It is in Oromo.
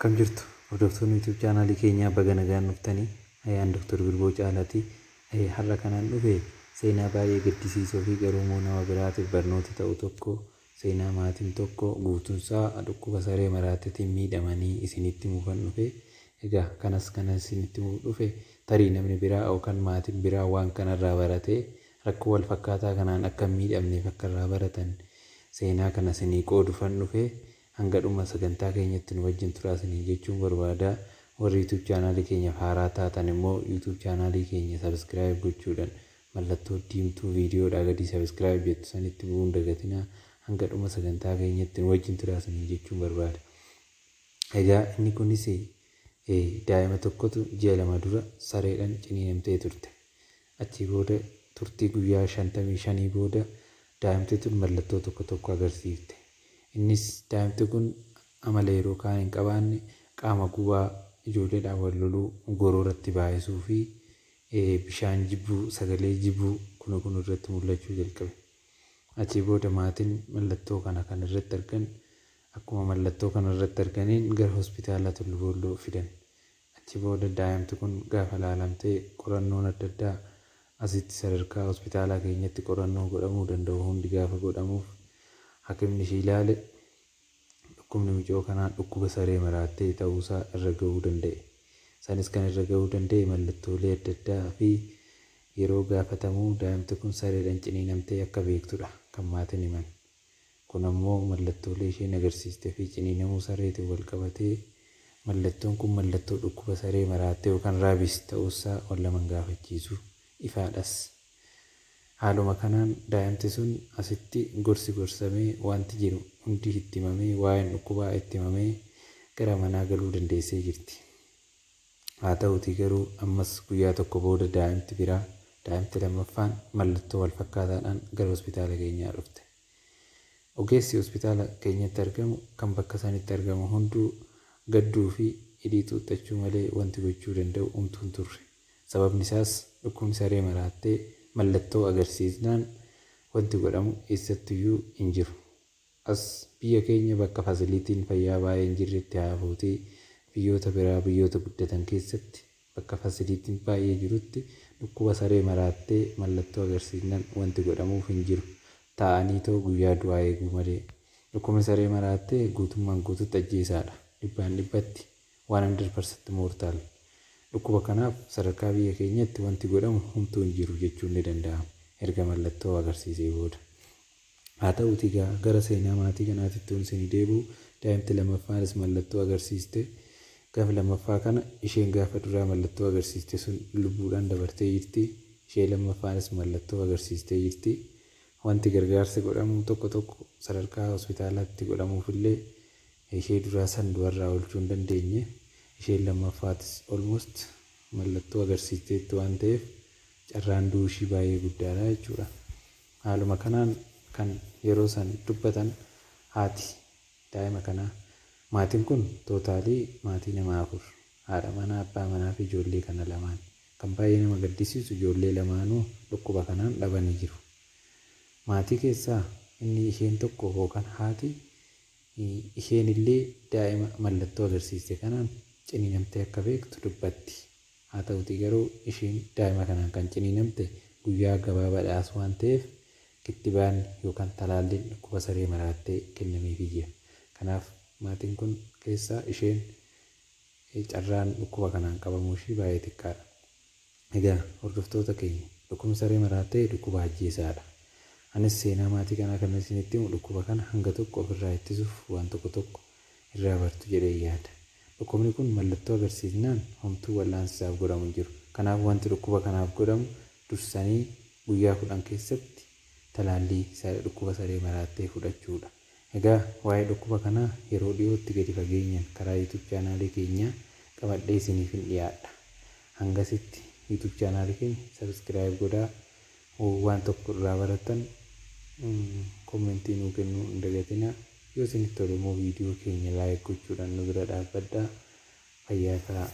Akkam jirtu hordoftoonni YouTube chaanaalii keenyaa, baga nagaan dhuftanii. Ayaan Dr. Birboo Caalaati. Har'a kanaan dhufe seenaa baay'ee gaddisiisoo fi garuu immoo nama biraatiif barnoota ta'u tokko, seenaa maatiin tokko guutuunsaa dhukkuba saree maraateetiin miidhamanii isinitti himuufan dhufe. Egaa kanas kana isinitti himuuf dhufe, tarii namni biraa yookaan maatiin biraa waan kanarraa baratee rakkoo wal fakkaataa kanaan akka hin miidhamneef akka irraa baratan seenaa kana isinii qooduufan dhufe. Hanga dhuma sagantaa keenyatti nu wajjin turaa isinii jechuun barbaada. Warri YouTube chaanaalii keenyaaf haaraa taatan immoo YouTube chaanaalii keenya subscribe gochuudhaan mallattoo diimtuu viidiyoodhaa gadii subscribe jettu sanitti bu'uun dagatinaa. Hanga dhuma sagantaa keenyatti nu wajjin turaa isinii jechuun barbaada. Egaa inni kunis daa'ima tokkotu ji'a 2 dura sareedhaan ciniinamtee turte. Achii booda turtii guyyaa 55 booda daa'imti tun mallattoo tokko tokko agarsiifte. Innis daa'imti kun amala yeroo kaan hin qabaanne, qaama gubaa, ijoolleedhaan wal loluu, gorooratti baay'isuu fi bishaan jibbuu, sagalee jibbuu kun kun irratti mul'achuu jalqabe. Achii booda maatiin mallattoo kana kan irratti argan, akkuma mallattoo kana irratti arganiin gara hospitaala Tullu Boolloo fidan. Achi booda daa'imti kun gaafa ilaalamtee qorannoon adda addaa asitti sadarkaa hospitaalaa keenyatti qorannoo godhamuu danda'u hundi gaafa godhamuuf, hakimni ishii ilaale, dhukkubni mucoo kanaa dhukkuba saree maraattee ta'uusaa irra ga'uu danda'e. Sanis kan irra ga'uu danda'e mallattoolee adda addaa fi yeroo gaafatamuu daa'imti kun sareedhaan ciniinamtee akka beektudha kan maatiin himan. Kun ammoo mallattoolee isheen agarsiistee fi ciniinamuu sareetiin wal qabatee mallattoon kun mallattoo dhukkuba saree maraattee yookaan rabies ta'uusaa wal laman gaafachiisu, ifaadhas. Haaluma kanaan daa'imti sun asitti gorsi gorsamee, wanti jiru hundi itti himamee, waa'een dhukkubaa itti himamee gara manaa galuu dandeessee jirti. Haa ta'uutii garuu ammas guyyaa tokko booda daa'imti biraa, daa'imti lammaffaan, mallattoo wal fakkaataadhaan gara hospitaala keenyaa dhufte. Ogeessi hospitaala keenyatti argamu kan bakka sanitti argamu hunduu gadduu fi hidhii xuuxxachuu malee wanti gochuu danda'u homtuu hin turre. Sababni isaas dhukkubni saree maraattee mallattoo agarsiisnaan wanti godhamu eessattuyyuu hin jiru. As biyya keenya bakka facilityn fayyaa baay'ee hin jirretti haa hafuutii, biyyoota biraa, biyyoota guddatan keessatti bakka facilityn baay'ee jirutti dhukkuba saree maraattee mallattoo agarsiisnaan wanti godhamuuf hin jiru. Taa'anii too guyyaa du'aa eeguu malee. Dhukkubni saree maraattee guutummaan guututti ajjeesaadha. Dhibbaan dhibbatti, 100% mortal. Dhukkuba kanaaf sadarkaa biyya keenyatti wanti godhamu homtuu hin jiru jechuun ni danda'ama, erga mallattoo agarsiisee booda. Haa ta'uutii egaa gara seenaa maatii kanaatitti yoon isinii deebi'u, daa'imti lammaffaanis mallattoo agarsiiste. Gaafa lammaffaa kana isheen gaafa duraa mallattoo agarsiiste sun lubbuudhaan dabartee jirti. Ishee lammaffaanis mallattoo agarsiistee jirti. Wanti gargaarsi godhamu tokko tokko sadarkaa hospitaalaatti godhamuufillee ishee duraa san du'arraa oolchuu hin dandeenye. Isheen lammaffaatis almost mallattoo agarsiisteetti waan ta'eef carraan du'uu ishii baay'ee guddaadha jechuudha. Haaluma kanaan kan yeroo san dubbatan haati daa'ima kanaa, maatiin kun total maatii nama afur, haadha manaa, abbaa manaa fi ijoollee kana lamaan. Kan baay'ee nama gaddisiisu ijoollee lamaanuu dhukkuba kanaan dhabanii jiru. Maatii keessaa inni isheen tokko yookaan haati isheen illee daa'ima mallattoo agarsiiste kanaan ciniinamtee akka beektu dubbatti. Haa ta'uutii garuu isheen daa'ima kanaan kan ciniinamte guyyaa gabaabaadhaas waan ta'eef kittibaanni yookaan talaalliin dhukkuba saree maraattee kennameefii jira. Kanaaf maatiin kun keessaa isheen carraan dhukkuba kanaan qabamuu ishii baay'ee xiqqaadha. Egaa hordoftoota keenya, dhukkubni saree maraattee dhukkuba ajjeesaadha. Anis seenaa maatii kanaa kan isinitti himu dhukkuba kana hanga tokko ofirraa ittisuuf waan tokko tokko irraa bartu jedhee yaada. Dhukkubni kun mallattoo agarsiisnaan homtuu wal'aansi isaaf godhamu hin jiru. Kanaaf wanti dhukkuba kanaaf godhamu dursanii guyyaa 10 keessatti talaallii dhukkuba saree maraattee fudhachuudha. Egaa waa'ee dhukkuba kanaa yeroo dhiyootti gadi fageenyaan karaa YouTube chaanaalii keenyaa qabadhee isiniif hin dhiyaadha. Hangasitti YouTube chaanaalii keenya subscribe godhaa. Waan tokko irraa barattan comment nuu kennuu hin dagatinaa. Yoo isinitti tole immoo viidiyoo keenya like gochuudhaan nu bira dhaabbadhaa. Fayyaa ta'aa.